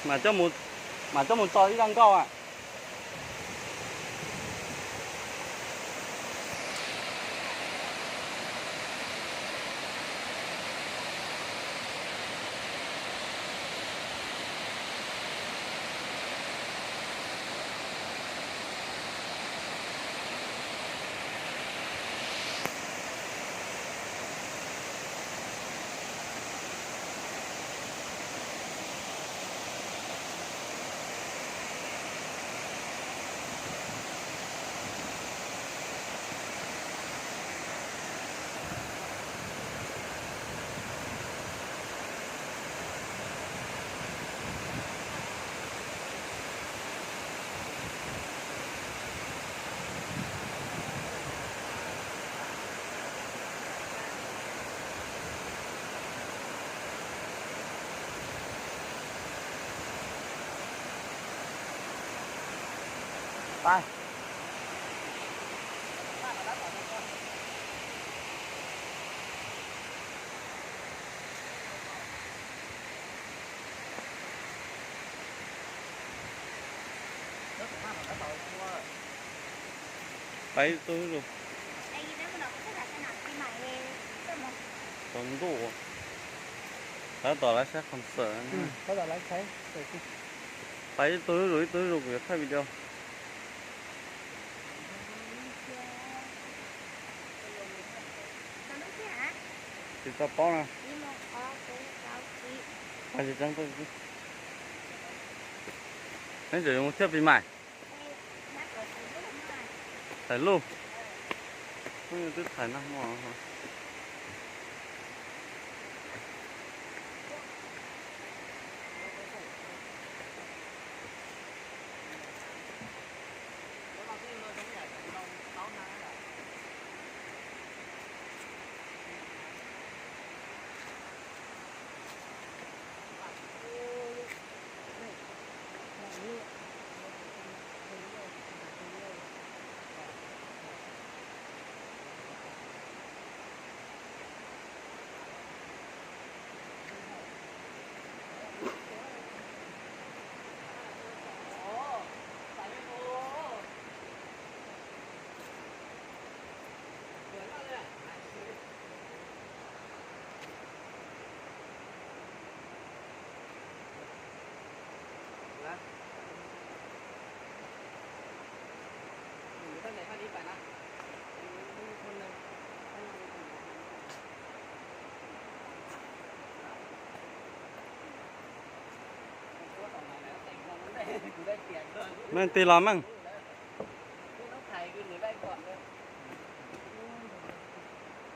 Mas coj mus, mas coj mus tso ib zaj nkauj a. Pais ib tug ib lus. Tsaus ntuj, tab tom lawv saib concert. Pais ib tug ib lus, ib tug ib lus, kuv yuav thaij video. Tsis tau paub na. Neb tseem yuav mus thiaj pis mais. Thaij lub, twb thaij nag hmo. Meej tig los meej.